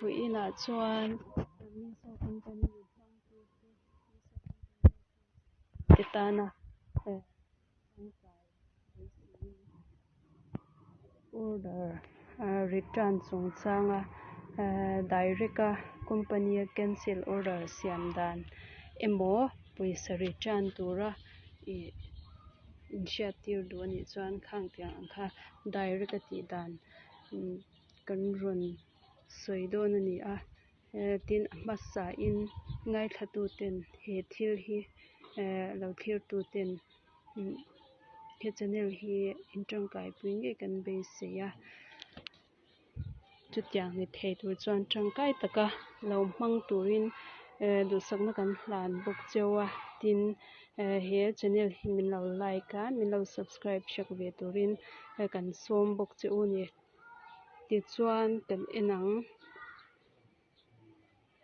Vawiinah chuan Mizo company hmangtute te tana tangkai beiseiin order return chungchanga direct a company a cancel order siam dan emaw pawisa return tura ih inhriattir duh anih chuan khang tiang ang kha direct a tih dan kan rawn sawi dawn a ni a tin a hmasa in ngaithla tu ten he thil hi lo thlir tu ten he channel hi in tangkai pui ngei kan beisei a chutiang ni thei tur chuan tangkai taka lo hmang turin duhsakna kan hlan bawk cheu a tin he channel hi min lo like a min lo subscribe sak ve turin kan sawm bawk che u a ni. Tichuan kan en ang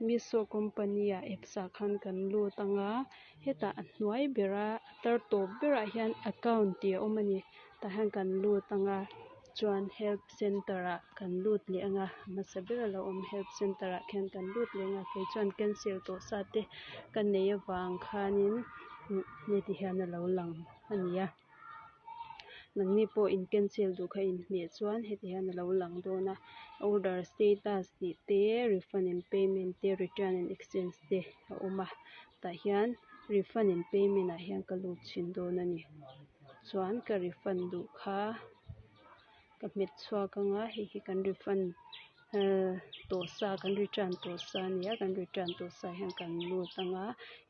Meesho company ah apps ah khan kan lut anga hetah a hnuai bera a tar tawp berah hian account tih a awm a ni tah hian kan lut anga chuan help center ah kan lut leh anga a hmasa ber a lo awm help center ah khian kan lut leh anga kei chuan cancel tawh sa te ka neih avang khanin heti hian a lo lang a ni a. Nangni pawh in cancel duh kha in hmeh chuan heti hian a lo lang dawn a order status tih te refund and payment te return and exchange te a awm a tah hian refund and payment ah hian ka lut chhin dawn a ni chuan ka refund duh kha ka hmet chhuak anga hei hi kan refund tawh sa kan return tawh sa a ni a kan return tawh sa hian kan lut anga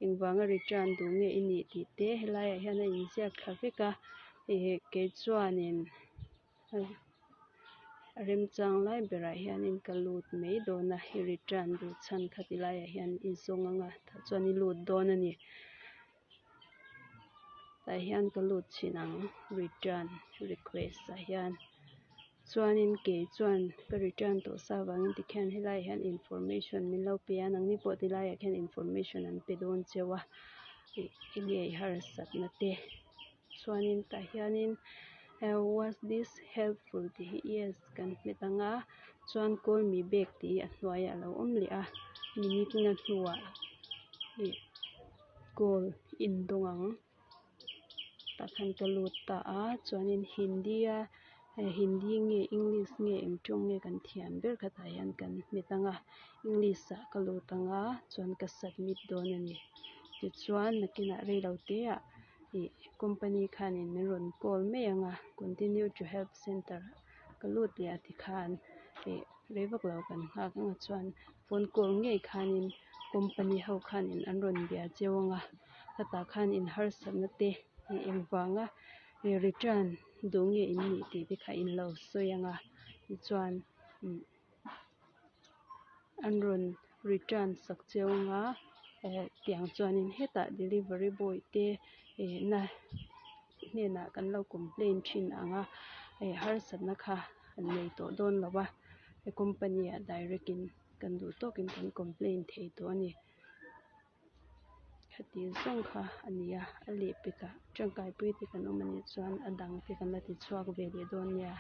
engvanga return duh nge i nih tih te helaiah hian a inziak thla vek a ih kei chuanin a remchang lai berah hianin ka lut mai dawn a i return duh chhan kha ti laiah hian i zawng anga tah chuan i lut dawn a ni tah hian ka lut chhin ang return request ah hian chuanin kei chuan ka return tawh sa avangin tikhian helaiah hian information min lo pe a nangni pawh tilaiah khian information an pe dawn cheu a ih enge i harsatna te chuanin tah hianin was this helpful tih hi yes kan hmet anga chuan call me back tih hi a hnuaiah a lo awm leh a minute nga hnuah ih call in dawng ang tah khan ka lut ta a chuanin hindi a hindi nge english nge eng tawng nge kan thiam ber kha tah hian kan hmet anga english ah ka lut anga chuan ka submit dawn a ni tichuan nakinah rei lo te ah ih company khanin min rawn call mai anga continue to help center ka lut leh a tikhan ih rei vak lo kan nghak anga chuan phone call ngei khanin company ho khanin an rawn bia cheu anga hetah khan in harsatna te ih engvanga ih return duh nge in nih tih te kha in lo sawi anga tichuan an rawn return sak cheu anga tiang chuanin hetah delivery boy te ih na hnenah kan lo complain thin ang a ih harsatna kha an nei tawh dawn lo a company ah direct in kan duh tawkin kan complain thei tawh a ni khati zawng kha a ni a a lehpekah tangkaipui te kan awm anih chuan a dang te kan la ti chhuak ve leh dawn nia.